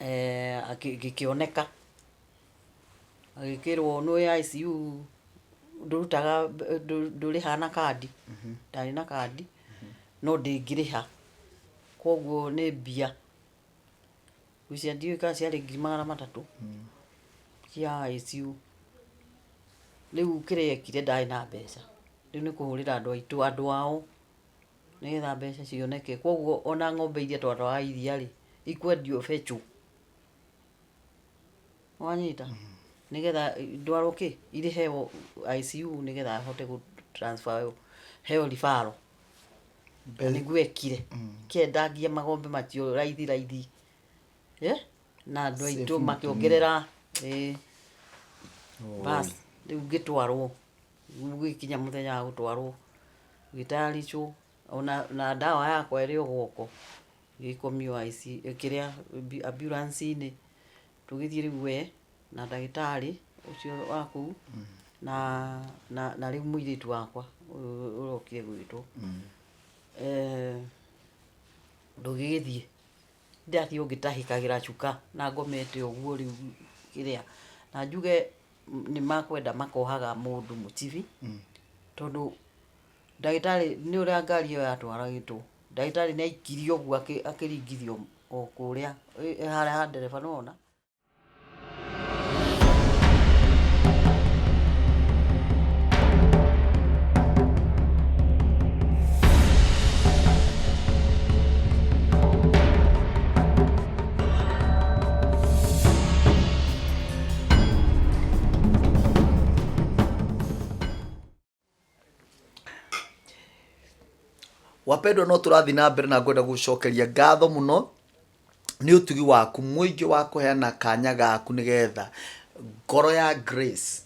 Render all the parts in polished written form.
Gĩkĩoneka, agĩkĩrwo nĩ ICU ndũrutaga ndũrĩhaga na kandi, ndarĩ na kandi no ndĩngĩrĩha, koguo nĩ mbia, ngwĩciria ndiũĩ kana ciarĩ 300,000 cia ICU. Rĩu kĩrĩa ekire ndarĩ na mbeca, rĩu nĩ kũhũrĩra andũ aitũ, andũ ao nĩgetha mbeca cioneke. Koguo ona ng'ombe iria twatwaraga iria rĩ, ikwendio betũ. Wanyita? Nĩgetha ndwarwo kĩ? Irĩhe ICU nĩgetha ahote gũ transfer heo referral. Na nĩguo ekire. Kĩendangia magombe macio raithi raithi. Na andũ aitũ makĩongerera ĩĩ. Bas, rĩu ngĩtwarwo. Gũgĩkinya mũthenya wa gũtwarwo, ngĩtayaricwo ona na ndawa yakwa ĩrĩ o gwoko, ngĩkomio IC kĩrĩa ambulance-inĩ, tũgĩthiĩ rĩu we na ndagĩtarĩ ũcio wa kũu na na na rĩu mũirĩtu wakwa ũyũ ũrokire gwitũ. Tũgĩgĩthiĩ, ndathiĩ o ngĩtahĩkagĩra cuka na ngomete ũguo rĩu kĩrĩa, na njuge nĩ makwenda makohaga mũndũ mũcibi, tondũ ndagĩtarĩ nĩ ũrĩa ngari ĩyo yatwaragĩtwo, ndagĩtarĩ nĩ aikirio ũguo akĩringithio o kũrĩa harĩa ha ndereba nĩ wona. Wapendwa no tũrathiĩ na mbere na ngwenda gũcokeria ngatho mũno nĩ ũtugi waku mũingĩ wa kũheana kanya gaku nĩgetha ngoro ya Grace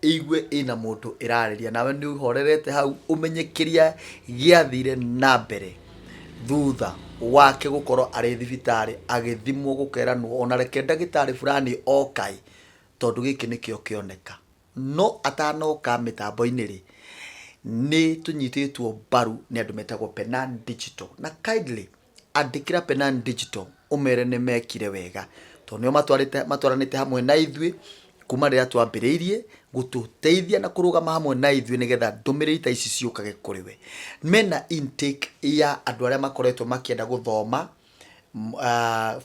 ĩigue ĩna mũndũ ĩrarĩria nawe nĩ ũhorerete hau ũmenye kĩrĩa gĩathire na mbere thutha wake gũkorwo arĩ thibitarĩ agĩthimwo gũkeranwo ona reke ndagĩtarĩ fulani okaĩ tondũ gĩkĩ nĩkĩo kĩoneka. No atanoka mĩtambo-inĩ rĩ, nĩ tũnyitĩtwo mbaru nĩ andũ metagwo Penan Digital. Na kindly andĩkĩra Penan Digital ũmere nĩ mekire wega, tondũ nĩo matwarĩte matwaranĩte hamwe na ithuĩ kuma rĩrĩa twambĩrĩirie gũtũteithia na kũrũgama hamwe na ithuĩ nĩgetha ndũmĩrĩri ta ici ciũkage kũrĩ we. Mena intake ya andũ arĩa makoretwo makĩenda gũthoma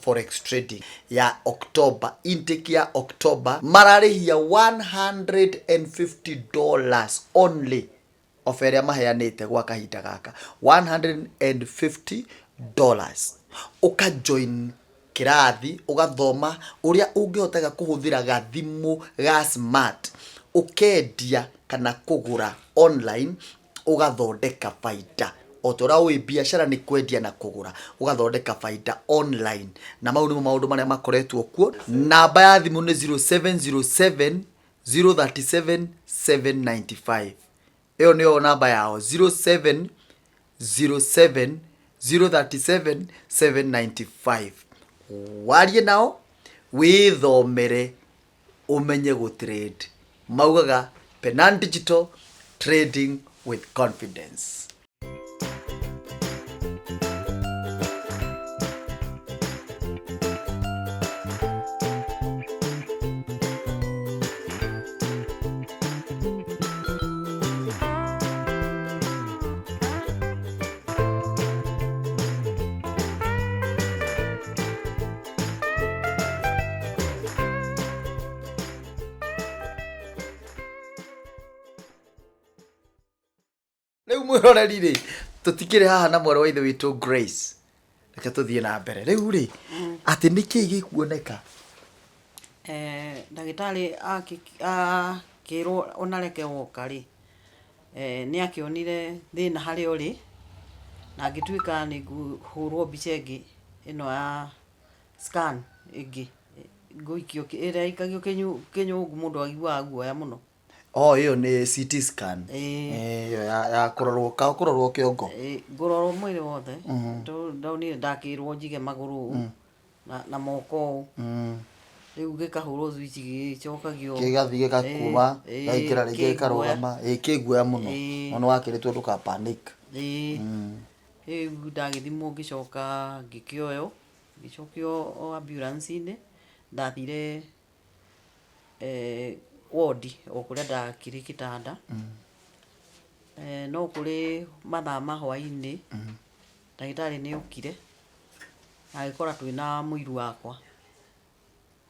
forex trading ya October, intake ya October mararĩhia $150 only ofa ĩrĩa maheanĩte gwa kahinda gaka $150 ũka join kĩrathi ũgathoma ũrĩa ũngĩhotaga kũhũthĩra gathimũ ga smart ũkendia kana kũgũra online ũgathondeka baita. O ta ũrĩa ũĩ biacara nĩ kwendia na kũgũra, ũgathondeka baita online. Na mau nĩmo maũndũ marĩa makoretwo kuo. Namba ya thimũ nĩ 0707 037 795. Ĩyo nĩyo namba yao 0707 037 795. Warie nao, wĩthomere ũmenye gũ trade. Maugaga Penan Digital, trading with confidence. Rĩu mwĩroreri rĩ, tũtikĩrĩ haha na mwarĩ wa ithe witũ Grace, reke tũthiĩ na mbere. Rĩu rĩ, atĩ nĩkĩĩ gĩkuoneka? Ndagĩtarĩ akĩrwo ona reke woka rĩ, nĩ akĩonire thĩna harĩa ũrĩ, na ngĩtuĩka nĩ ngũhũrwo mbica ĩngĩ ĩno ya scan ĩngĩ, ngũikio ĩrĩa ĩikagio kĩnyũngũ mũndũ aiguaga guoya mũno. Oh, ĩyo nĩ CT scan. Ĩĩ. Ĩyo ya kũrorwo ka kũrorwo kĩongo. Ĩĩ, ngũrorwo mwĩrĩ wothe. Tondũ ndonire ndakĩrwo njige magũrũ ũũ na moko ũũ. Rĩu gĩkahũrwo switch gĩgĩcokagio. Gĩgathiĩ gĩgakuma, gĩgaingĩra rĩngĩ gĩkarũgama. Ĩĩ kĩ guoya mũno. No nĩ wakĩrĩtwo ndũka panic. Ĩĩ. Rĩu ndagĩthimwo ngĩcoka ngĩkĩoywo. Ngĩcokio o ambulance-inĩ, ndathire wondi o kũrĩa ndakĩrĩ gĩtanda. No kũrĩ mathaa ma hwainĩ, ndagĩtarĩ nĩ okire, agĩkora twĩna mũiru wakwa.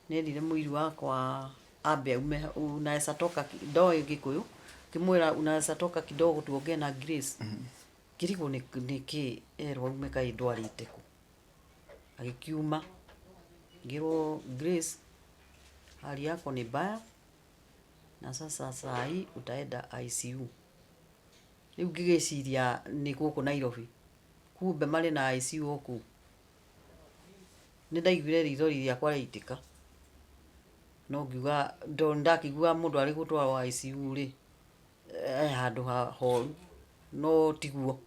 Nĩ erire mũiru wakwa ambe aume, unaweza toka, ndoĩ Gĩkũyũ, ngĩmwĩra unaweza toka kidogo tuongee na Grace. Ngĩrigwo nĩkĩ erwo aume kaĩ ndwarĩte kũ. Agĩkiuma, ngĩrwo Grace, hali yako ni mbaya na sasa saa hii utaenda ICU. Rĩu ngĩgĩciria nĩ gũkũ Nairobi, kumbe marĩ na ICU o kũu. Nĩ ndaiguire rithori rĩakwa rĩaitĩka, no ngiuga tondũ nĩ ndakĩiguaga mũndũ arĩ gũtwarwo ICU rĩ, he handũ horu, no tiguo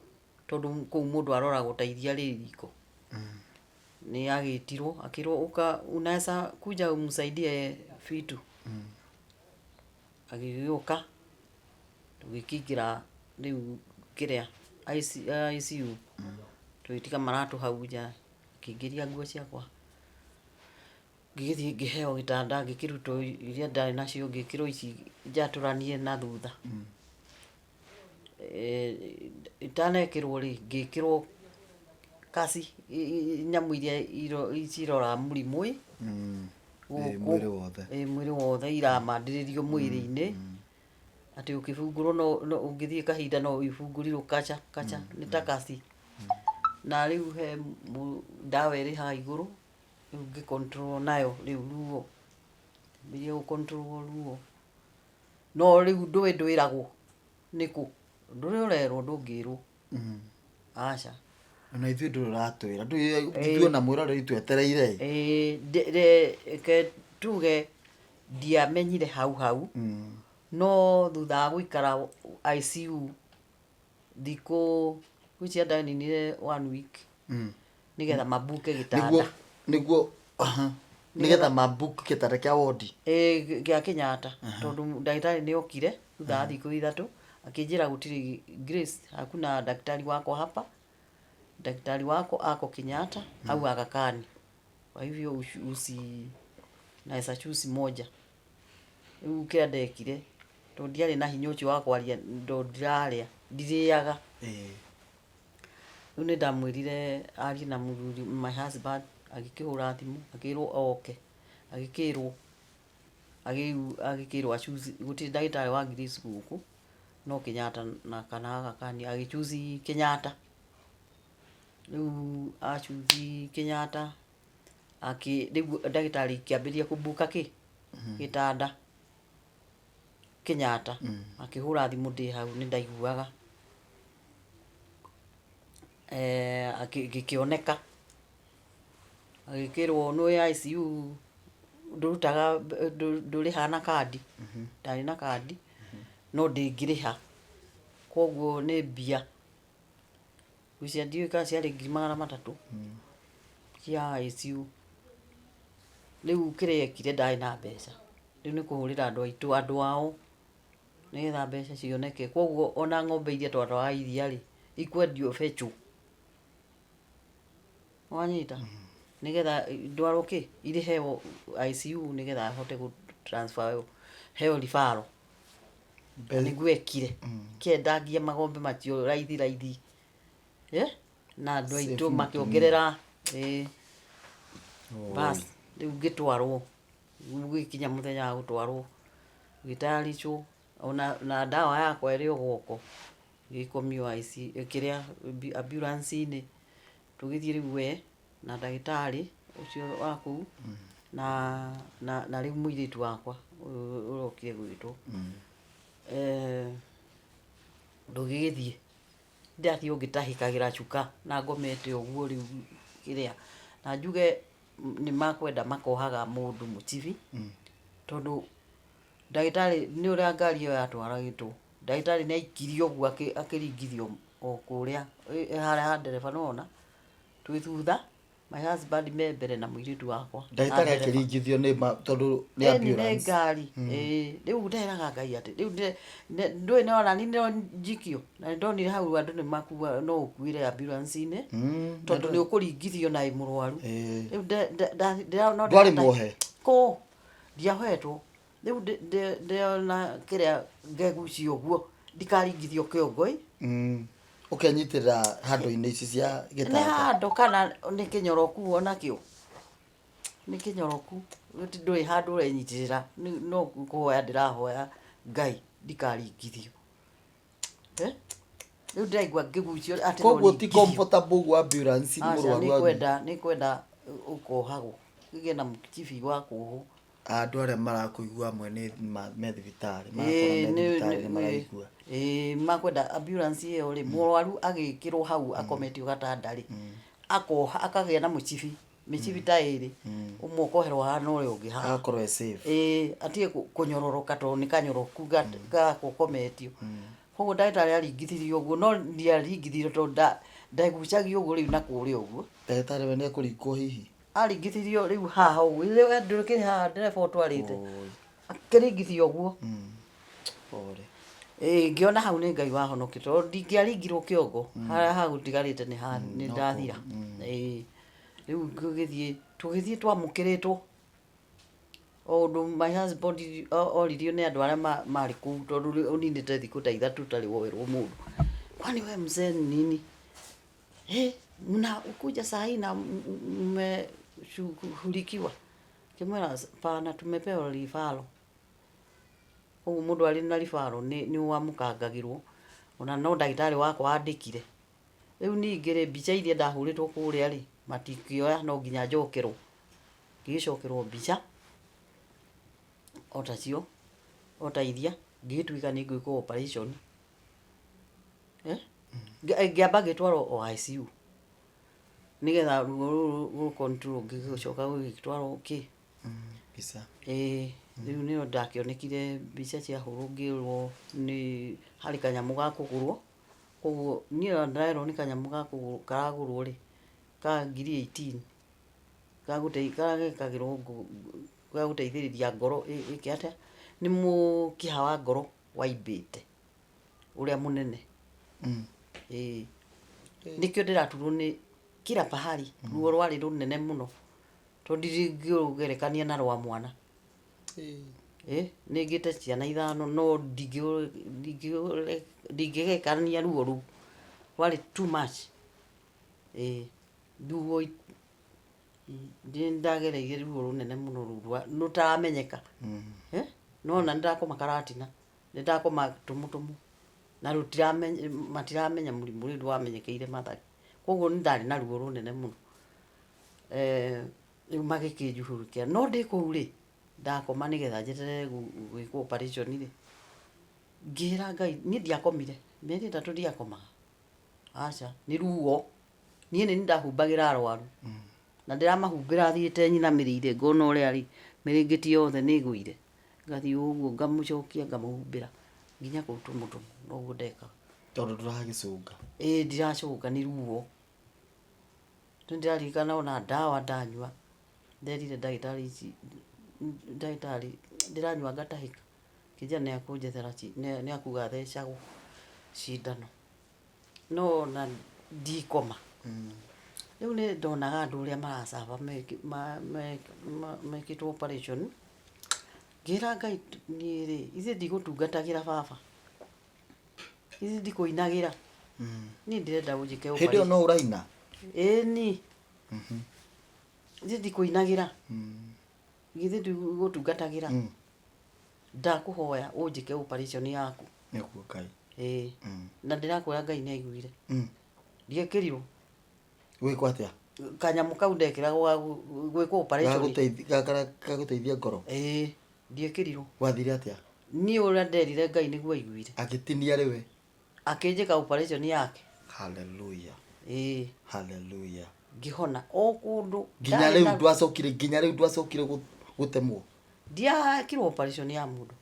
tondũ kũu mũndũ aroragwo ta iria rĩ riko. Nĩ agĩtirwo akĩrwo ũka unaweza kuja umsaidie vitu. Agĩgĩũka tũgĩkĩingĩra rĩu kĩrĩa ICU, tũgĩtiga maratũ hau nja, akĩingĩria nguo ciakwa, ngĩgĩthiĩ ngĩheo gĩtanda, ngĩkĩrutwo iria ndarĩ nacio, ngĩkĩrwo ici njatũranie na thutha. Itanekĩrwo rĩ, ngĩkĩrwo kaci nyamũ iria ciroraga mũrimũ ĩ Ĩ, mwĩrĩ wothe. Ĩ, mwĩrĩ wothe iramandĩrĩrio mwĩrĩ-inĩ, atĩ ũkĩbungũrwo no ũngĩthiĩ kahinda no ibungũrirwo kacha kacha, nĩ ta kaci. Na rĩu he ndawa ĩrĩ haha igũrũ, rĩu ngĩ control nayo rĩu ruo, ngĩambĩrĩria gũ control ruo. No rĩu ndũĩ ndwĩragwo nĩkũ, ndũrĩ ũrerwo ndũngĩrwo. Aca. Ona ithuĩ ndũrĩ ũratwĩra, ndũĩ ithuĩ ona mwĩroreri twetereire ĩ. Ĩĩ, reke tuge ndiamenyire hau hau, no thutha wa gũikara ICU thikũ, ngwĩciria ndaninire one week, nĩgetha mambuke gĩtanda. Nĩguo nĩgetha mambook gĩtanda kĩa wondi. Ĩĩ, gĩa Kenyatta, tondũ ndagĩtarĩ nĩ okire thutha wa thikũ 3 akĩnjĩra gũtirĩ Grace, hakuna daktari wako hapa, daktari wako ako Kenyatta au Aga Khan, kwa hivyo usi naweza choose moja. Rĩu kĩrĩa ndekire, tondũ ndiarĩ na hinya ũcio wa kwaria, tondũ ndirarĩa, ndirĩaga. Rĩu nĩ ndamwĩrire arie na mũthuri, my husband, agĩkĩhũra thimũ akĩrwo oke, agĩkĩrwo agĩkĩrwo a choose, gũtirĩ ndagĩtarĩ wa Grace gũkũ no Kenyatta na kana Aga Khan, agĩ choose Kenyatta. Rĩu a choose Kenyatta, rĩu ndagĩtarĩ ikĩambĩrĩria kũmbuka kĩ gĩtanda Kenyatta, akĩhũra thimũ ndĩ hau nĩ ndaiguaga, gĩkĩoneka, agĩkĩrwo nĩ ICU ndũrutaga, ndũrĩhaga na kandi, ndarĩ na kandi no ndĩngĩrĩha, koguo nĩ mbia, ngwĩciria ndiũĩ kana ciarĩ 300,000 cia ICU. Rĩu kĩrĩa ekire ndarĩ na mbeca, rĩu nĩ kũhũrĩra andũ aitũ, andũ ao, nĩgetha mbeca cioneke. Koguo ona ng'ombe iria twatwaraga iria rĩ, ikwendio betũ, wanyita, nĩgetha ndwarwo kĩ irĩhe ICU nĩgetha ahote gũ transfer heo referral. Na nĩguo ekire, kĩendangia magombe macio raithi raithi, na andũ aitũ makĩongerera ĩ bas. Rĩu ngĩtwarwo, gũgĩkinya mũthenya wa gũtwarwo, ngĩtayarishwo ona na ndawa yakwa ĩrĩ o gwoko, ngĩkomio IC kĩrĩa ambulance-inĩ, tũgĩthiĩ rĩu we na ndagĩtarĩ ũcio wa kũu na rĩu mũirĩtu wakwa ũyũ ũrokire gwĩtwo. Tũgĩgĩthiĩ, ndathiĩ o ngĩtahĩkagĩra cuka na ngomete ũguo rĩu kĩrĩa, na njuge nĩ makwenda makohaga mũndũ mũcibi, tondũ ndagĩtarĩ nĩ ũrĩa ngari ĩyo yatwaragĩtwo, ndagĩtarĩ nĩ aikirio ũguo akĩringithio o kũrĩa harĩa ha ndereba nĩwona, twĩ thutha. My husband me mbere na mũirĩtu wakwa na Ndagĩtarĩ ndereba. akĩringithio nĩ ma tondũ nĩ Ĩni nĩ ambulance. ngari. Ĩĩ, rĩu nderaga Ngai atĩ rĩu ndũĩ nĩ ona niĩ no njikio na nĩ ndonire hau andũ nĩ makua no ũkuĩre ambulance-inĩ tondũ nĩ ũkũringithio na ĩ mũrwaru. Rĩu no Ndwarĩ muohe? Kũ ndiaohetwo. Rĩu ndĩona kĩrĩa ngegucia ũguo ndikaringithio kĩongo ĩ. Ũkenyitĩrĩra handũ-inĩ ici cia Nĩ gĩtanda. handũ kana nĩ kĩnyoroku onakĩo. Nĩ kĩnyoroku ndũrĩ handũ ũrenyitĩrĩra no kũhoya ndĩrahoya Ngai ndikaringithio. Eh? Rĩu ndĩraigua ngĩgucio atĩ no Koguo ti ningithio. comfortable ũguo ambulance Aca mũrwaru nĩ kwenda nĩ kwenda ũkohagwo ũgĩe na mũcibi wa kuohwo. Andũ arĩa marakũigua amwe nĩ me thibitarĩ, marakora Ĩĩ me nĩ thibitarĩ nĩ maraigua. Ĩĩ makwenda ambulance ĩyo rĩ, mũrwaru agĩkĩrwo hau akometio gatanda rĩ, akoha akagĩa na mũcibi, mĩcibi ta ĩrĩ, ũmwe ũkoherwo haha na ũrĩa ũngĩ haha. Agakorwo e safe. Ĩĩ atige kũnyororoka tondũ nĩ kanyoroku gaka ũkometio. Koguo ndagĩtarĩ aringithirio ũguo no ndiaringithirio tondũ ndagucagia ũguo rĩu na kũrĩa ũguo. Ndagĩtarĩ we nĩ ekũringwo hihi? Aringithirio rĩu haha ũguo, rĩu we ndũkĩrĩ haha ndereba ũtwarĩte, akĩringithio ũguo. Pole. Ĩĩ ngĩona hau nĩ Ngai wahonokia tondũ ndingĩaringirwo kĩongo, harĩa hagũtigarĩte nĩ nĩ ndathira. Ĩĩ rĩu ngĩgĩthiĩ, tũgĩthiĩ twamũkĩrĩtwo o ũndũ my husband oririo nĩ andũ arĩa marĩ kũu tondũ ũninĩte thikũ ta ithatũ ũtarĩ woerwo mũndũ. Kwani we mzee ni nini? He, mnakuja saa hii na mmeshughulikiwa. Ngĩmwĩra pana tumepewa referral. Koguo mũndũ arĩ na referral nĩ wamũkangagĩrwo ona no ndagĩtarĩ wakwa andĩkire. Rĩu ningĩ rĩ, mbica iria ndahũrĩtwo kũrĩa rĩ, matingĩoya no nginya njokerwo. Ngĩgĩcokerwo mbica o tacio, o ta iria, ngĩgĩtuĩka nĩ ngwĩkwo operation. Eh? Ngĩamba ngĩtwarwo o ICU nĩgetha ruo rũrũ rũ control ngĩgĩcoka gũgĩtwarwo kĩ Mbica. Ĩĩ, rĩu nĩyo ndakĩonekire mbica ciahũrwo ngĩrwo nĩ harĩ kanyamũ ga kũgũrwo, koguo niĩ ona ndĩrerwo nĩ kanyamũ ga kũgũrwo karagũrwo rĩ, ka ngiri 18 karĩa gekagĩrwo ga gũteithĩrĩria ngoro ĩke atĩa, nĩ mũkiha wa ngoro waimbĩte. Ũrĩa mũnene. Ĩĩ. Nĩkĩo ndĩraturwo nĩ kila pahali, ruo rwarĩ rũnene mũno, tondũ ndingĩrũgerekania na rwa mwana. Ĩ, nĩ ngĩte ciana ithano no ndingĩgerekania ruo rũu, rwarĩ too much. Ĩĩ, ruo nĩ ndagereire ruo rũnene mũno rũu rũtaramenyeka. Nĩwona nĩ ndakoma karatina. Nĩ ndakoma tũmũtũmũ na rũtiramenya matiramenya mũrimũ ũyũ ndwamenyekeire Mathari. Koguo nĩ ndarĩ na ruo rũnene mũno. Rĩu magĩkĩnjuhũrũkia. No ndĩ kũu rĩ, ndakoma nĩgetha njeterere gwĩkwo operation rĩ, ngĩra Ngai, niĩ ndiakomire, mĩeri ĩtatũ ndiakomaga, aca, nĩ ruo. Niĩ nĩ niĩ ndahumbagĩra arwaru, na ndĩramahumbĩra thiĩte nyinamĩrĩire ngona ũrĩa rĩ, mĩrĩngĩti yothe nĩ ĩgũire. Ngathiĩ ũguo ngamũcokia ngamũhumbĩra nginya kũu tũmũtũmũ noguo ndekaga. Tondũ ndũragĩcũnga? Ĩĩ ndiracũnga nĩ ruo. Nĩ ndĩraririkana ona ndawa ndanyua, nderire ndagĩtarĩ ici, ndagĩtarĩ ndĩranyua ngatahĩka, akĩnjĩra nĩ ekũnjethera nĩ ekuga thecagwo cindano. No ona ndikoma. Rĩu nĩ ndonaga andũ ũrĩa maracaba mekĩtwo operation, ngĩra Ngai niĩ rĩ, ithe ndigũtungatagĩra baba, ithe ndikũinagĩra, niĩ ndĩrenda ũnjĩke Hĩndĩ ĩyo operation. no ũraina? Ĩni, ithe ndikũinagĩra, githĩ ndigũtungatagĩra, ndakũhoya ũnjĩke operation yaku. Nĩguo Ngai. Ĩĩ, na ndĩrakwĩra Ngai nĩ aiguire. Ndiekĩrirwo. Gwĩkwo atĩa? Kanyamũ kau ndekĩragwo ga gwĩkwo operation. Gagũteithia ngoro? Ĩĩ, ndiekĩrirwo. Gwathire atĩa? Niĩ ũrĩa nderire Ngai nĩguo aiguire. Agĩtinia rĩwe? Akĩnjĩka operation yake. Hallelujah. Ĩĩ. Hallelujah. Ngĩhona o kũndũ. Nginya rĩu ndwacokire, nginya rĩu ndwacokire gũtemwo? Ndiekirwo operation ya mũndũ.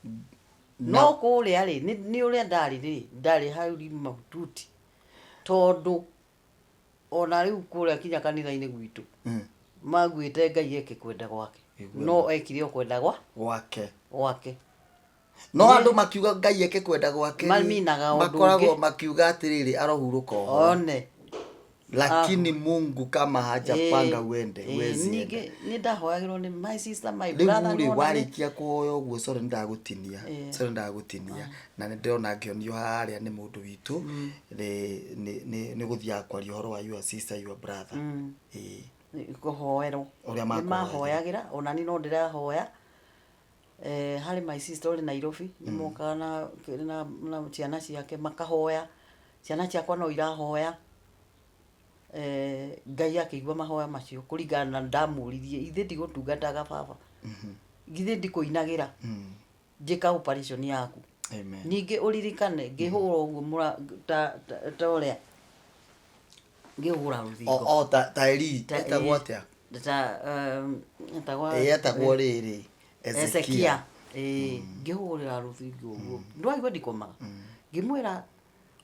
No kũrĩa rĩ, nĩ ũrĩa ndarĩ rĩ, ndarĩ hau mahututi. Tondũ Ona rĩu kũrĩa kinya kanitha-inĩ gwitũ maguĩte Ngai eke kwenda gwake. Ĩguo. No ekire o kwenda gwa gwake. Gwake. No andũ makiuga Ngai eke kwenda gwake rĩ, Maminaga ũndũ makoragwo ũngĩ. Makiuga atĩrĩrĩ, arohurũka ũhoro. One. Lakini Mungu kama hajapanga uende, huwezi enda. Ningĩ nĩ ndahoyagĩrwo nĩ my sister, my Rĩu brother. rĩ, Nĩwona warĩkia kũhoya ũguo, sorry nĩndagũtinia. Ĩĩ. Sorry nĩndagũtinia, na nĩ ndĩrona ngĩonio harĩa nĩ mũndũ witũ nĩ gũthiaga kwaria ũhoro wa your sister, your brother. Ĩĩ. Kũhoerwo. Ũrĩa nĩ makũhoyagĩra. Mahoyagĩra ona niĩ no ndĩrahoya. Harĩ my sister ũrĩ Nairobi, nĩ mokaga na ciana ciake makahoya, ciana ciakwa no irahoya. Ngai akĩigua mahoya macio kũringana na ndamũririe, ithe ndigũtungataga baba, githĩ ndikũinagĩra njĩka operation yaku? Amen. Ningĩ ũririkane ngĩhũra ũguo ta ũrĩa ngĩhũra rũthingo. O ta Eli etagwo atĩa? Ta etagwo Ĩ, etagwo rĩrĩ Ezekia. Ezekia. Ĩĩ, ngĩhũrĩra rũthingo ũguo ndwaigua ndikomaga, ngĩmwĩra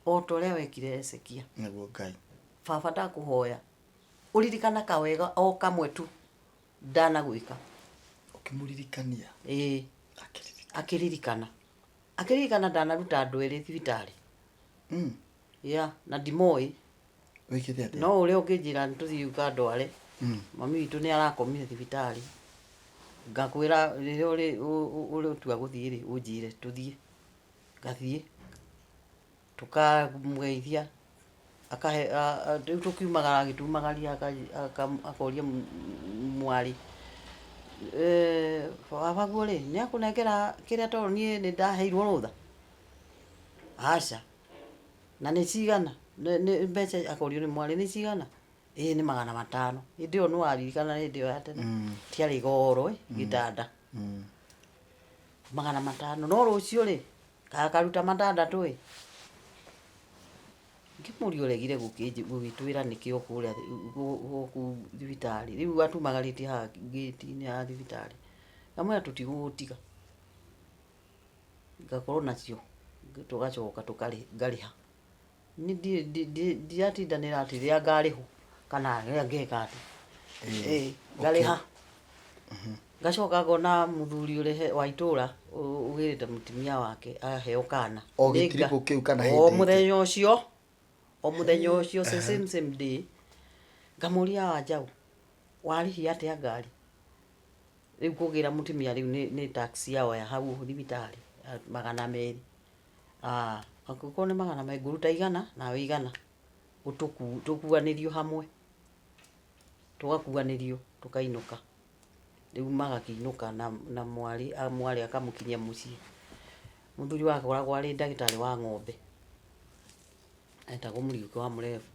o ta ũrĩa wekire Ezekia. Nĩguo Ngai. Baba, ndakũhoya ũririkana kawega o kamwe tu ndanagwĩka. Ũkĩmũririkania. Ĩĩ. Akĩririkana. Akĩririkana ndanaruta andũ erĩ thibitarĩ. Ya na ndimoĩ. Wĩkĩte atĩa? No ũrĩa ũngĩnjĩra nĩ tũthiĩ ũkandware, mami witũ nĩ arakomire thibitarĩ, ngakwĩra rĩrĩa ũrĩtua gũthiĩ rĩ, ũnjĩre tũthiĩ, ngathiĩ tũkamũgeithia, akahe rĩu tũkiumagara, agĩtumagaria, akoria mwarĩ, "Baba guo rĩ, nĩ akũnengera kĩrĩa tondũ niĩ nĩ ndaheirwo rũtha?" "Aca." "Na nĩ cigana?" Nĩ mbeca, akorio nĩ mwarĩ, "Nĩ cigana?" "Ĩĩ, nĩ 500." Hĩndĩ ĩyo nĩ waririkana, hĩndĩ ĩyo ya tene tiarĩ goro ĩ gĩtanda. 500, no rũciũ rĩ gakaruta 600 ĩ. Ngĩmũria, "Ũregire gũgĩtwĩra nĩkĩo kũrĩa gũkũ thibitarĩ?" Rĩu atumagarĩtie haha ngĩti-inĩ ya thibitarĩ. Ngamwĩra tũtigũgũtiga, ngakorwo nacio tũgacoka ngarĩha. Niĩ ndiratindanĩra atĩ rĩrĩa ngarĩhwo kana rĩrĩa ngeka atĩa. Ĩĩ, ngarĩha, ngacoka ngona mũthuri ũrĩ wa itũra ũgĩrĩte mũtumia wake aheo kana. O gĩtiribũ kĩu kana O hĩndĩ ĩngĩ? Mũthenya ũcio, o mũthenya ũcio, same same day. Ngamũria, "Wa njaũ, warĩhia atĩa ngari rĩu kũgĩra mũtumia?" Rĩu nĩ taxi yaoya hau thibitarĩ 200. Ah, angĩkorwo nĩ 200, ngũruta 100 nawe 100, tũkuanĩrio hamwe, tũgakuanĩrio tũkainũka. Rĩu magakĩinũka na mwarĩ, mwarĩ akamũkinyia mũciĩ. Mũthuri wakoragwo arĩ ndagĩtarĩ wa ng'ombe, etagwo Mũriũki wa Mũrebu.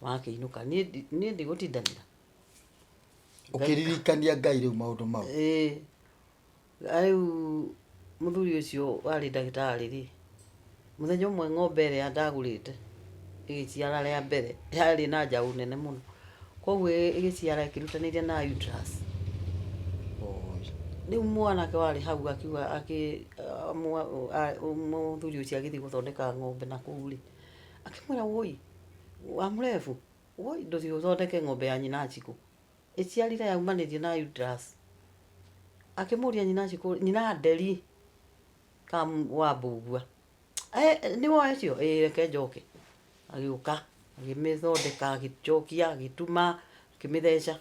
Wakĩinũka, niĩ ndigũtindanĩra. Ũkĩririkania Ngai rĩu maũndũ mau. Ĩĩ, rĩu mũthuri ũcio warĩ ndagĩtarĩ rĩ, mũthenya ũmwe ng'ombe ĩrĩa ndagũrĩte ĩgĩciara rĩa mbere yarĩ na njaũ nene mũno, koguo ĩgĩciara ĩkĩrutanĩria na uterus. Oi. Rĩu mwanake warĩ hau akiuga mũthuri ũcio agĩthiĩ gũthondeka ng'ombe na kũu rĩ, akĩmwĩra, "Woi wa Mũrebu, woi, ndũthiĩ ũthondeke ng'ombe ya nyina Njikũ, ĩciarire yaumanĩrie na uterus." Akĩmũria, "Nyina Njikũ, nyina Nderi ka wa Mbũgua, nĩ woe ũcio?" "Ĩĩ, reke njoke." Agĩũka agĩmĩthondeka, agĩcokia, agĩtuma, akĩmĩtheca.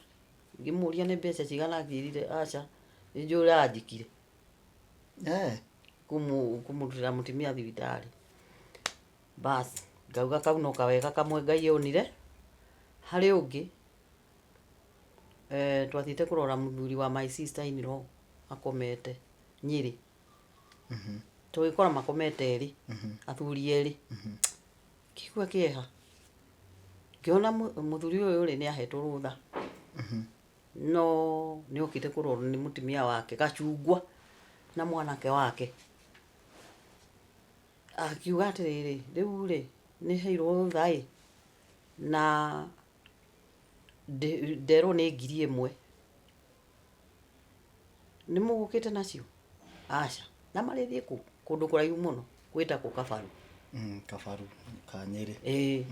Ngĩmũria nĩ mbeca cigana, anjĩrire, "Aca, nĩ njũĩ ũrĩa anjĩkire." Kũmũrutĩra mũtumia thibitarĩ. Bas, ngauga kau no kawega kamwe Ngai onire. Harĩ ũngĩ, twathiĩte kũrora mũthuri wa my sister in law akomete Nyĩrĩ. Tũgĩkora makomete erĩ, athuri erĩ. Ngĩigua kĩeha. Ngĩona mũthuri ũyũ rĩ, nĩ ahetwo rũtha. No nĩ okĩte kũrorwo nĩ mũtumia wake Gacungwa na mwanake wake. Akiuga atĩrĩrĩ, "Rĩu rĩ, nĩ heirwo rũtha ĩ, na nderwo nĩ 1000. Nĩ mũgũkĩte nacio?" "Aca." "Na marĩthiĩ kũ?" Kũndũ kũraihu mũno gwĩtagwo Kabaru. Kabaru ka Nyĩrĩ. Ĩĩ.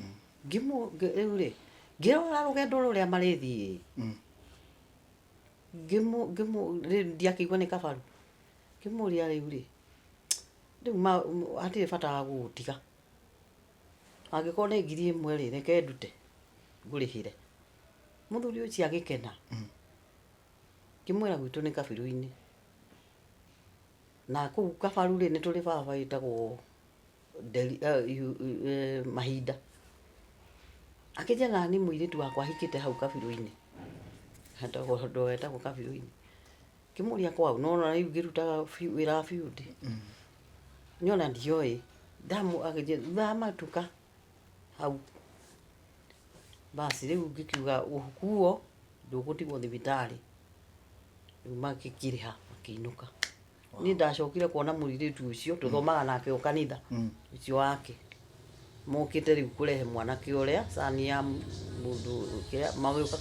Ngĩmũ rĩu rĩ, ngĩrora rũgendo rũrĩa marĩthiĩ, ngĩmũ ngĩmũ rĩu ndiakĩigua nĩ kabaru. Ngĩmũria rĩu rĩ, rĩu hatirĩ bata wa gũgũtiga. Angĩkorwo nĩ 1000 rĩ, reke ndute ngũrĩhĩre. Mũthuri ũcio agĩkena. Ngĩmwĩra gwitũ nĩ kabirũ-inĩ. Na kũu kabaru rĩ, nĩ tũrĩ baba wĩtagwo Nderi, Mahinda. Akĩnjĩra nani mũirĩtu wakwa ahikĩte hau kabirũ-inĩ. Hetagwo handũ hetagwo kabirũ-inĩ. Ngĩmũria kwao, no ona rĩu ngĩrutaga wĩra wa bundi. Niĩ ona ndioĩ. Akĩnjĩra thutha wa matuka hau. Basi rĩu ngĩkiuga ũkuo ndũgũtigwo thibitarĩ. Rĩu magĩkĩrĩha makĩinũka. Niĩ ndacokire kuona mũirĩtu ũcio tũthomaga nake o kanitha ũcio wake. Mokĩte rĩu kũrehe mwanake ũrĩa cani ya mũndũ kĩrĩa magĩũka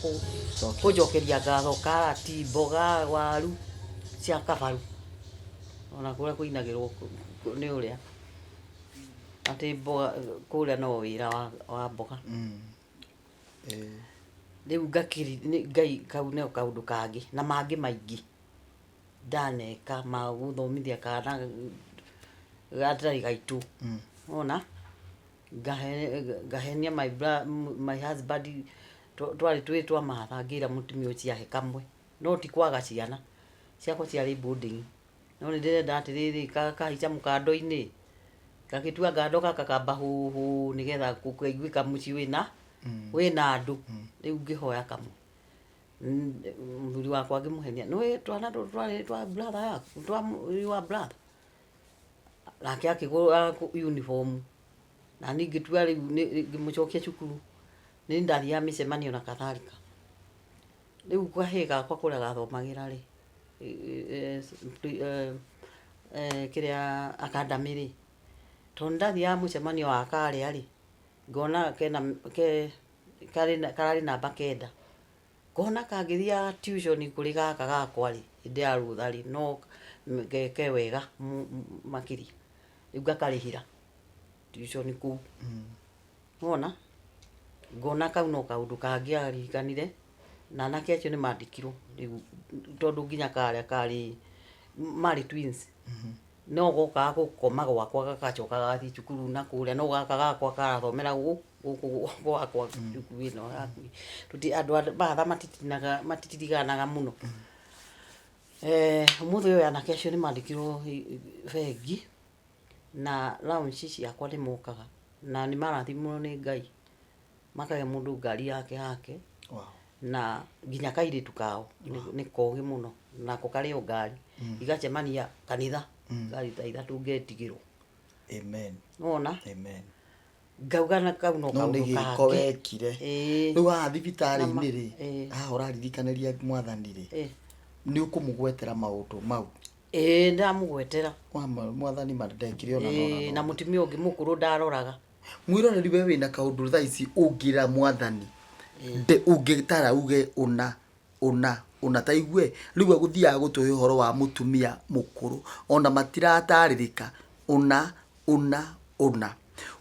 kũnjokeria ngatho karati, mboga, waru cia kabaru. Ona kũrĩa kũinagĩrwo nĩ ũrĩa atĩ mboga kũrĩa no wĩra wa mboga. Rĩu ngakĩri Ngai kau nĩko kaũndũ kangĩ na mangĩ maingĩ ndaneka ma gũthomithia kana gatarĩ gaitũ. Wona? Ngahenia my husband twarĩ twĩ twa mahatha ngĩra mũtumia ũcio ahe kamwe. No ti kwaga ciana, ciakwa ciarĩ boarding. No nĩ ndĩrenda atĩrĩrĩ, kahaica mũkando-inĩ, gagĩtua ngando gaka kamba hũhũ nĩgetha gũkaiguĩka mũciĩ wĩna wĩna andũ. Rĩu ngĩhoya kamwe. Mũthuri wakwa ngĩmũhenia, nĩũĩ twana tũtũ twarĩ twa brother yaku, twa your brother? Nake akĩgũra uniform. Na niĩ ngĩtua rĩu ngĩmũcokia cukuru. Nĩ ndathiaga mĩcemanio na kadhalika. Rĩu kahĩĩ gakwa kũrĩa gathomagĩra rĩ, kĩrĩa academy rĩ, tondũ nĩ ndathiaga mũcemanio wa karĩa rĩ, ngona kena ke karĩ kararĩ namba kenda. Ngona kangĩthiaga tuition kũrĩ gaka gakwa rĩ, hĩndĩ ya rũtha rĩ, no geke wega makĩria. Rĩu ngakarĩhĩra tuition kũu. Nĩwona? Ngona kau no kaũndũ kangĩ aririkanire, na anake acio nĩ mandĩkirwo rĩu tondũ nginya karĩa karĩ, marĩ twins, no gokaga gũkoma gwakwa gagacoka gagathiĩ cukuru na kũrĩa, no gaka gakwa karathomera gũkũ gwakwa cukuru ĩno hakuhĩ. Andũ a batha matitiriganaga mũno. Ũmũthĩ ũyũ anake acio nĩ mandĩkirwo bengi. Na lounge ciakwa nĩ mokaga na nĩ marathimwo nĩ Ngai makahe mũndũ ngari yake yake na nginya kairĩtu kao nĩ kogĩ mũno nako karĩ o ngari igacemania kanitha ngari ta ithatũ ngetigĩrwo. Amen. Nĩwona? Amen. Ngauga na kau no No nĩ kaũndũ gĩko kangĩ. wekire. Ĩĩ. Rĩu haha thibitarĩ-inĩ rĩ, Ĩĩ. haha ũraririkanĩria mwathani rĩ, Ĩĩ. nĩ ũkũmũgwetera maũndũ mau. Ĩĩ ndamũgwetera. Mwathani ma ndekire ona na ona Ĩĩ na mũtumia ũngĩ mũkũrũ ndaroraga. Mwĩroreri we wĩna kaũndũ thaa ici ũngĩra mwathani ndĩ ũngĩtara uge ũna ũna ũna ta igue rĩu egũthiaga gũtũhe ũhoro wa mũtumia mũkũrũ ona matiratarĩrĩka ũna ũna ũna.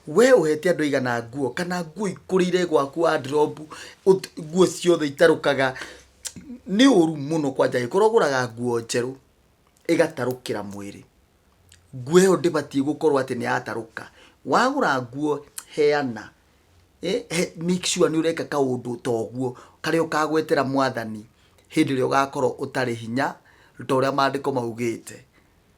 We ũhete andũ aigana nguo kana nguo ikũrĩire gwaku wardrobe nguo ciothe itarũkaga. Nĩ ũru mũno kwanja angĩkorwo ũgũraga nguo njerũ ĩgatarũkĩra mwĩrĩ. Nguo ĩyo ndĩbatiĩ gũkorwo atĩ nĩ yatarũka. Wagũra nguo heana. Make sure nĩ ũreka kaũndũ ta ũguo karĩa ũkagwetera mwathani hĩndĩ ĩrĩa ũgakorwo ũtarĩ hinya ta ũrĩa maandĩko maugĩte.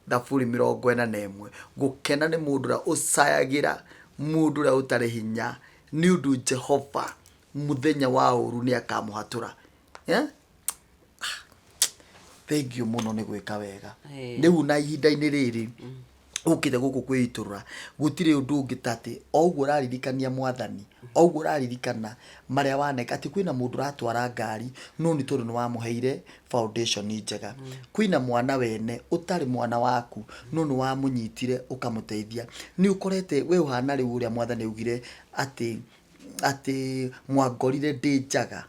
Thaburi 41. Gũkena nĩ mũndũ ũrĩa ũcayagĩra mũndũ ũrĩa ũtarĩ hinya, nĩ ũndũ Jehova mũthenya wa ũru nĩ akamũhatũra. Eh? Thank you mũno nĩ gwĩka wega. Rĩu na ihinda-inĩ rĩrĩ ũkĩte gũkũ kwĩitũrũra gũtirĩ ũndũ ũngĩ ta atĩ o ũguo ũraririkania mwathani o ũguo ũraririkana marĩa waneka atĩ kwĩna mũndũ ũratwara ngari no nĩ tondũ nĩ wamũheire foundation njega. Kwĩna mwana wene ũtarĩ mwana waku no nĩ wamũnyitire ũkamũteithia. Nĩ ũkorete we ũhana rĩu ũrĩa mwathani augire atĩ atĩ mwangorire ndĩ njaga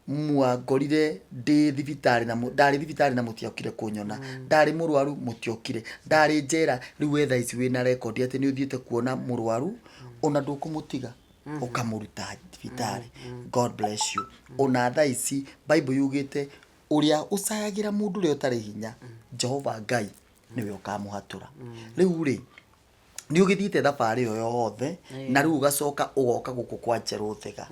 mwangorire ndĩ thibitarĩ na ndarĩ thibitarĩ na mũtiokire kũnyona ndarĩ mũrwaru mũtiokire ndarĩ njera rĩu we thaa ici wĩna rekondi atĩ nĩ ũthiĩte kuona mũrwaru ona ndũkũmũtiga. Ũkamũruta thibitarĩ. God bless you. Ona thaa ici Bible yugĩte ũrĩa ũcayagĩra mũndũ ũrĩa ũtarĩ hinya, Jehova Ngai nĩwe ũkamũhatũra. Rĩu rĩ, nĩ ũgĩthiĩte thabarĩ ĩyo yothe na rĩu ũgacoka ũgoka gũkũ kwa Njerũ Thega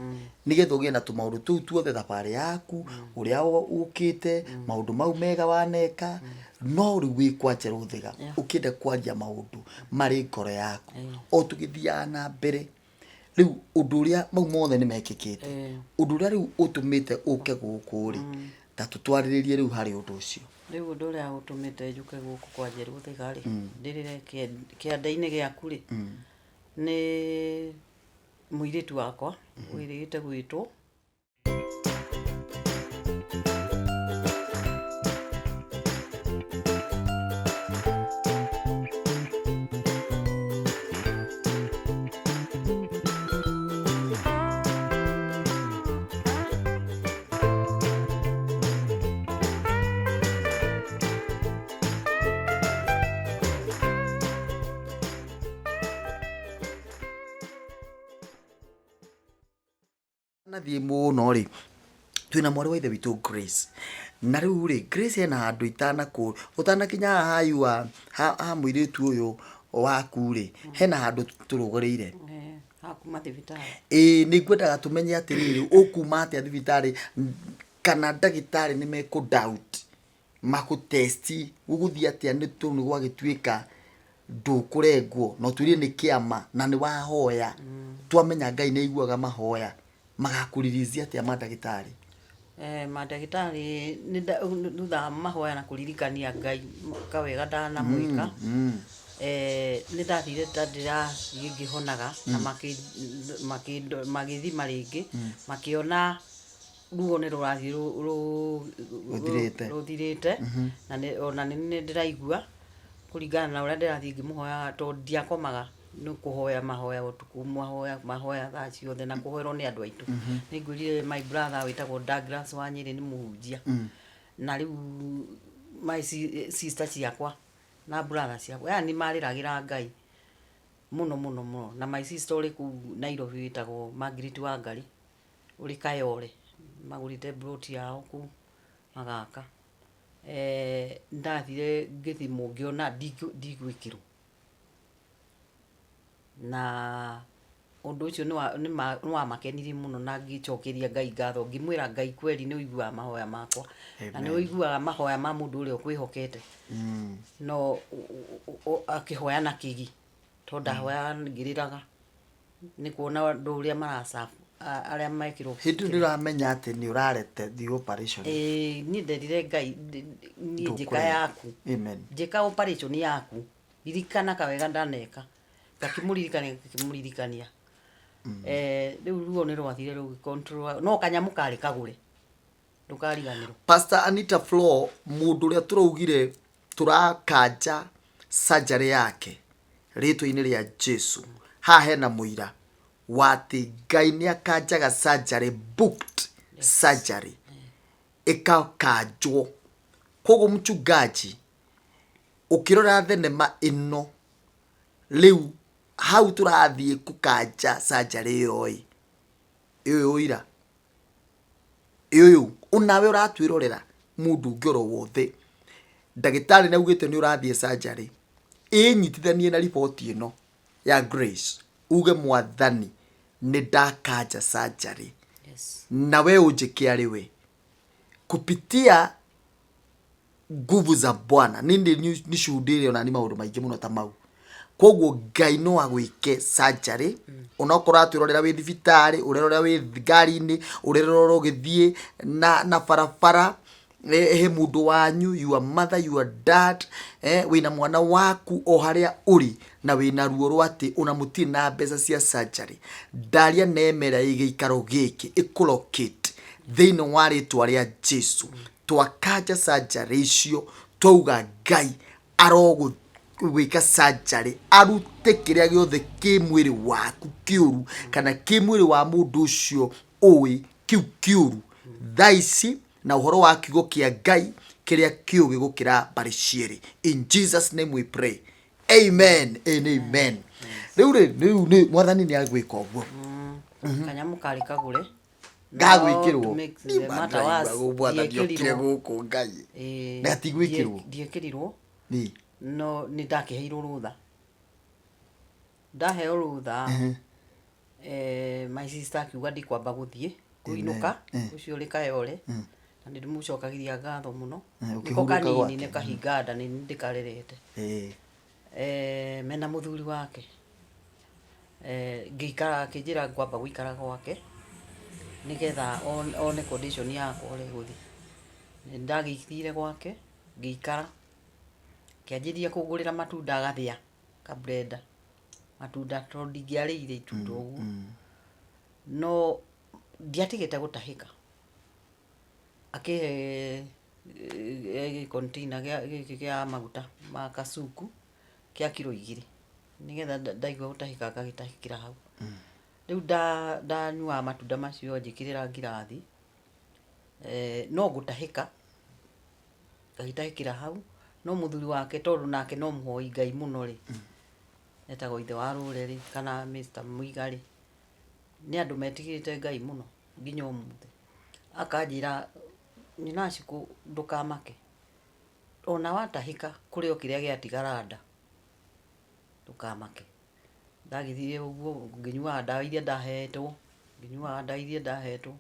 nĩgetha ũgĩe na tũmaũndũ tũu tuothe, thabarĩ yaku, ũrĩa ũkĩte, maũndũ mau mega waneka, no rĩu wĩ kwa Njerũ Thega ũkĩenda kwaria maũndũ marĩ ngoro yaku o tũgĩthiaga na mbere. Rĩu ũndũ ũrĩa mau mothe nĩ mekĩkĩte, ũndũ ũrĩa rĩu ũtũmĩte ũke gũkũ rĩ, ta tũtwarĩrĩrie rĩu harĩ ũndũ ũcio. Rĩu ũndũ ũrĩa ũtũmĩte njũke gũkũ kwa Njerũ Thega rĩ, ndĩrĩre kĩanda-inĩ gĩaku rĩ, nĩ mũirĩtu wakwa wĩrĩgĩte gwĩtwo. Nathiĩ mũno rĩ, twĩna mwarĩ wa ithe witũ Grace. Na rĩu rĩ, Grace hena handũ itanakũ, ũtanakinya haha ha yua, ha mũirĩtu ũyũ waku rĩ, hena handũ tũrũgĩrĩire. Eh, ha kuma thibitarĩ. Ĩĩ, nĩ ngwendaga tũmenye atĩrĩrĩ, ũkuma atĩa thibitarĩ, kana ndagĩtarĩ nĩ mekũ doubt, makũ test, gũgũthiĩ atĩa nĩ tondũ nĩ gwagĩtuĩka ndũkũrengwo, na ũtwĩrire nĩ kĩama na nĩ wahoya. Twamenya Ngai nĩ aiguaga mahoya, magakũ release atĩa mandagĩtarĩ? Eh, mandagĩtarĩ thutha wa mahoya na kũririkania Ngai kawega ndanamwĩka, eh, nĩ ndathire ta ndĩrathiĩ ngĩhonaga na magĩthima rĩngĩ, makĩona ruo nĩ rũrathiĩ Rũthirĩte. Rũthirĩte na ona nĩ ndĩraigua kũringana na ũrĩa ndĩrathiĩ ngĩmũhoyaga, tondũ ndiakomaga nĩ kũhoya mahoya ũtukũ, mahoya mahoya thaa ciothe na kũhoerwo nĩ andũ aitũ. Nĩ ngwĩrire my brother wĩtagwo Douglas wa Nyĩrĩ nĩ mũhunjia, na rĩu my sister ciakwa na brother ciakwa yani marĩragĩra Ngai mũno mũno mũno, na my sister ũrĩ kũu Nairobi wĩtagwo Margaret Wangari ũrĩ Kayole, magũrĩte plot yao kũu magaka. Eh, ndathire ngĩthimwo ngĩona ndigwĩkĩrwo, na ũndũ ũcio nĩ wamakenirie mũno, na ngĩcokeria Ngai ngatho, ngĩmwĩra Ngai kweri nĩ ũiguaga mahoya makwa na nĩ ũiguaga mahoya ma mũndũ ũrĩa ũkwĩhokete, no akĩhoya na kĩgi, tondũ ndahoyaga ngĩrĩraga nĩ kuona ũndũ ũrĩa maracabu arĩa mekĩrwo. Hĩndĩ ĩyo nĩ ũramenya atĩ nĩ ũrarete the operation? Ĩĩ, niĩ nderire Ngai, niĩ njĩka Ndũkũrega. yaku. Amen. Njĩka operation yaku, ririkana kawega ndaneka, ngakĩmũririkania, ngakĩmũririkania. Eh, rĩu ruo nĩ rwathire rũgĩ control, no kanyamũ karĩ kagũre, ndũkariganĩrwo. Pastor Anita Flo, mũndũ ũrĩa tũraugire tũrakanja surgery yake rĩtwa-inĩ rĩa Jesu, haha hena mũira wa atĩ Ngai nĩ akanjaga surgery, booked surgery ĩkakanjwo. Koguo mchungaji, ũkĩrora thenema ĩno rĩu, hau tũrathiĩ kũkanja surgery ĩyo ĩ ĩyũ ũira ũyũ onawe ũratwĩrorera, mũndũ ũngĩ oro wothe, ndagĩtarĩ nĩ augĩte nĩ ũrathiĩ surgery, ĩnyitithanie na riboti ĩno ya Grace, uge Mwathani, nĩ ndakanja surgery na we ũnjĩke arĩ we kupitia nguvu za Bwana. Nĩ nishuhudirie onani maũndũ maingĩ mũno ta mau. Koguo Ngai no agwĩke surgery onokorwo atwĩrorera wĩ thibitarĩ, ũrerorera wĩ ngari-inĩ, ũrerorera ũgĩthiĩ na barabara, he mũndũ wanyu, your mother, your dad, wĩna mwana waku o harĩa ũrĩ na wĩna ruo rwa atĩ ona mũtirĩ na mbeca cia surgery, ndaria nemera ĩ gĩikaro gĩkĩ ĩkũlocate thĩinĩ wa rĩtwa rĩa Jesu. Twakanja surgery icio, twauga Ngai arogwĩka surgery, arute kĩrĩa gĩothe kĩ mwĩrĩ waku kĩũru kana kĩ mwĩrĩ wa mũndũ ũcio ũĩ kĩu kĩũru thaa ici, na ũhoro wa kiugo kĩa Ngai kĩrĩa kĩũgĩ gũkĩra mbarĩ cierĩ. In Jesus name we pray, amen and amen. Rĩu rĩ, rĩu nĩ Mwathani nĩ agwĩka ũguo. Kanyamũ karĩ kagũre. Gagwĩkĩrwo. No, to make the matter worse, Mwathani okire ndiekĩrirwo. gũkũ Ngai. Ĩĩ, Na gatigwĩkĩrwo? Ndiekĩrirwo. Nĩ. No nĩ ndakĩheirwo rũtha. Ndaheo rũtha, my sister akiuga ndikwamba gũthiĩ kũinũka, ũcio ũrĩ Kayole, na nĩ ndĩmũcokagĩria ngatho mũno. Nĩko Ũkĩhurũka kanini gwake. nĩ kahinga nda nĩ ndĩkarerete. Mena mũthuri wake. Ngĩikara akĩnjĩra ngwamba gũikara gwake nĩgetha one condition yakwa ũrĩa ĩgũthiĩ. Nĩ ndagĩthire gwake ngĩikara, akĩanjĩrĩria kũngũrĩra matunda agathĩa ka blender matunda tondũ ndingĩarĩire itunda ũguo. No ndiatigĩte gũtahĩka. Akĩhe gĩ container gĩa gĩkĩ kĩa maguta ma kasuku kĩa kiro 2 nĩgetha ndaigua gũtahĩka ngagĩtahĩkĩra hau. Rĩu ndanyuaga matunda macio njĩkĩrĩra ngirathi, no ngũtahĩka ngagĩtahĩkĩra hau. No mũthuri wake tondũ nake no mũhoi Ngai mũno rĩ, etagwo ithe wa rũrĩrĩ kana Mr. Muiga rĩ, nĩ andũ metigĩrĩte Ngai mũno nginya ũmũthĩ. Akanjĩra nyina Shiko ndũkamake, ona watahĩka kũrĩ o kĩrĩa gĩatigara nda, ndũkamake. Ndagĩthire ũguo ngĩnyuaga ndawa iria ndahetwo, ngĩnyuaga ndawa iria ndahetwo.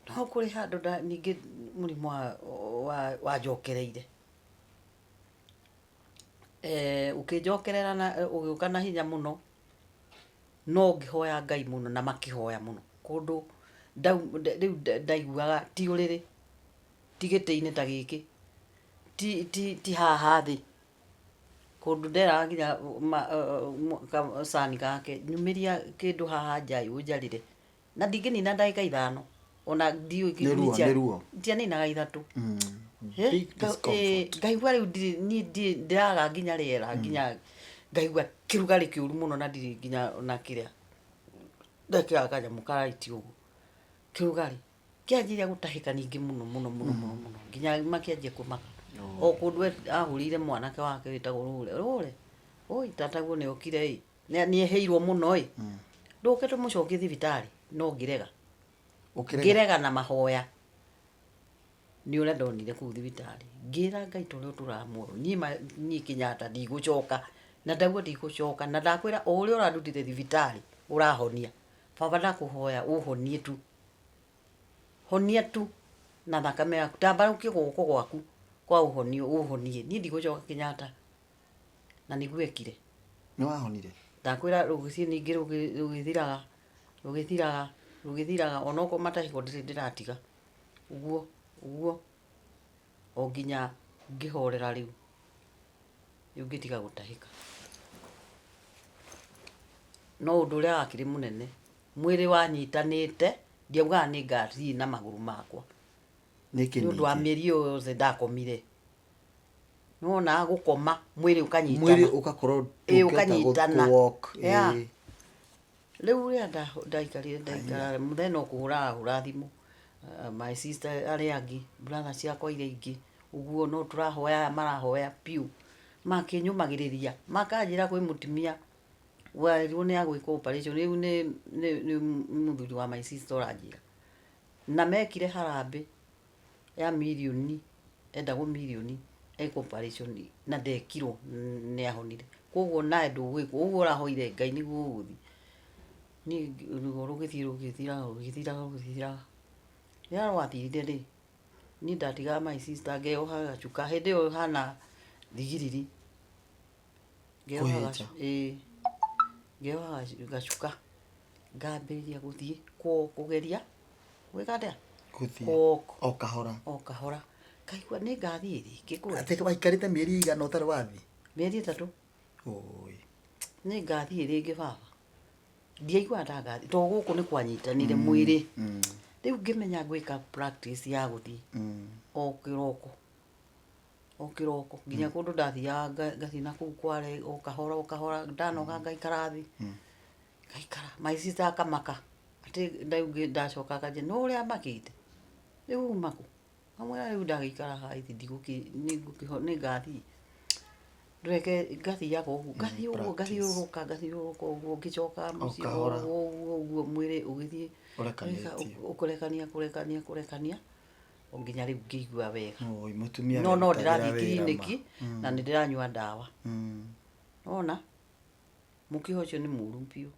No kũrĩ handũ ningĩ mũrimũ wanjokereire. Ũkĩnjokerera na ũgĩũka na hinya mũno, no ngĩhoya Ngai mũno na makĩhoya mũno. Kũndũ rĩu ndaiguaga ti ũrĩrĩ, ti gĩtĩ-inĩ ta gĩkĩ, ti haha thĩ. Kũndũ nderaga nginya gacani gake, nyumĩria kĩndũ haha nja ũnjarĩre. Na ndingĩnina ndagĩka 5, ona ndiũĩ Nĩ ruo, nĩ ruo. Ndianinaga 3. Big discomfort. Ngaigua rĩu ndirĩ, niĩ ndirĩ, ndĩraga nginya rĩera, nginya ngaigua kĩrugarĩ kĩũru mũno na ndirĩ nginya ona kĩrĩa. Ndekĩraga kanyamũ ka light ũguo. Kĩrugarĩ. Kĩanjĩrĩria gũtahĩka ningĩ mũno mũno mũno mũno mũno nginya makĩanjia kũmaka. O kũndũ ahũrĩire mwanake wake wĩtagwo Rũre. Rũre, oi tataguo nĩ okire ĩ. Nĩ eheirwo mũno ĩ. Ndũke tũmũcokie thibitarĩ, no ngĩrega. Ũkĩrega? Ngĩrega na mahoya. Nĩ ũrĩa ndonire kũu thibitarĩ. Ngĩra Ngai ta ũrĩa ũtũraga muoyo. Niĩ niĩ Kenyatta ndigũcoka. Na ndaigua ndigũcoka. Na ndakwĩra o ũrĩa ũrandutire thibitarĩ, ũrahonia. Baba ndakũhoya ũhonie tu. Honia tu na thakame yaku. Tambarũkia guoko gwaku kwa ũhonio ũhonie. Niĩ ndigũcoka Kenyatta. Na nĩguo ekire. Nĩ wahonire? Ndakwĩra rũgĩthiĩ ningĩ rũgĩthiraga, rũgĩthiraga, rũgĩthiraga, onokorwo matahĩko ndirĩ ndĩratiga. Ũguo, ũguo, o nginya ngĩhorera rĩu. Rĩu ngĩtiga gũtahĩka. No ũndũ ũrĩa wakĩrĩ mũnene, mwĩrĩ wanyitanĩte, ndiaugaga nĩ ngathiĩ na magũrũ makwa. Nĩkĩ Nĩ ũndũ wa ningĩ? mĩeri ĩyo yothe ndakomire. Nĩwonaga gũkoma, mwĩrĩ ũkanyitana. Mwĩrĩ ũgakorwo Ĩĩ, ndũngĩhota ũkanyitana. gũ-walk, Yeah. ĩĩ. Rĩu ũrĩa ndaikarire, ndaikara, mũthenya no kũhũra arahũra thimũ. My sister arĩa angĩ, brother ciakwa iria ingĩ, ũguo no tũrahoya, aya marahoya biũ. Makĩnyũmagĩrĩria, makanjĩra kwĩ mũtumia werirwo nĩ agwĩkwo operation, rĩu nĩ mũthuri wa my sister ũranjĩra. Na mekire harambĩ ya mirioni, endagwo mirioni ekwo operation na ndekirwo nĩ ahonire. Koguo nawe ndũgwĩkwo, ũguo ũrahoire Ngai nĩguo ũgũthiĩ. Niĩ ruo rũgĩthiĩ rũgĩthiraga, rũgĩthiraga, rũgĩthiraga. Rĩrĩa rwathirire rĩ, niĩ ndatigaga my sister ngeyoha gacuka, hĩndĩ ĩyo hana thigiriri. Ngeyoha Kũhĩnja. Ĩĩ. Ngeyoha gacuka, ngambĩrĩria gũthiĩ kũgeria gwĩka atĩa? Gũthiĩ. Kũ-walk. O kahora. O kahora. Ngaigua nĩ ngathiĩ rĩngĩ kweli. Atĩ waikarĩte mĩeri ĩigana ũtarĩ wathiĩ? Mĩeri 3. Oi. Nĩ ngathiĩ rĩngĩ baba. Ndiaiguaga ta ngathiĩ, tondũ gũkũ nĩ kwanyitanire mwĩrĩ. Rĩu ngĩmenya ngwĩka practice ya gũthiĩ. O kĩroko. O kĩroko. Nginya kũndũ ndathiaga ngathiĩ na kũu kware o kahora o kahora, ndanoga ngaikara thĩ. Ngaikara. My sister akamaka. Atĩ rĩu ndacoka akanjĩra, no ũrĩa makĩte. Rĩu uma kũ? Ngamwĩra rĩu ndagĩikara haha ithi ndigũkĩ, nĩ ngathiĩ. Ndũreke ngathiaga ũguo, ngathiĩ ũguo, ngathiũrũrũka, ngathiũrũrũka ũguo, ngĩcokaga mũciĩ O kahora. ũguo ũguo ũguo, mwĩrĩ ũgĩthiĩ Ũrekanĩtie. Ũkũrekania, kũrekania, kũrekania, o nginya rĩu ngĩigua wega. Oi, mũtumia No no werutagĩra ndĩrathiĩ wĩra ma. kiriniki na nĩ ndĩranyua ndawa. Wona? Mũkiha ũcio nĩ mũru biũ.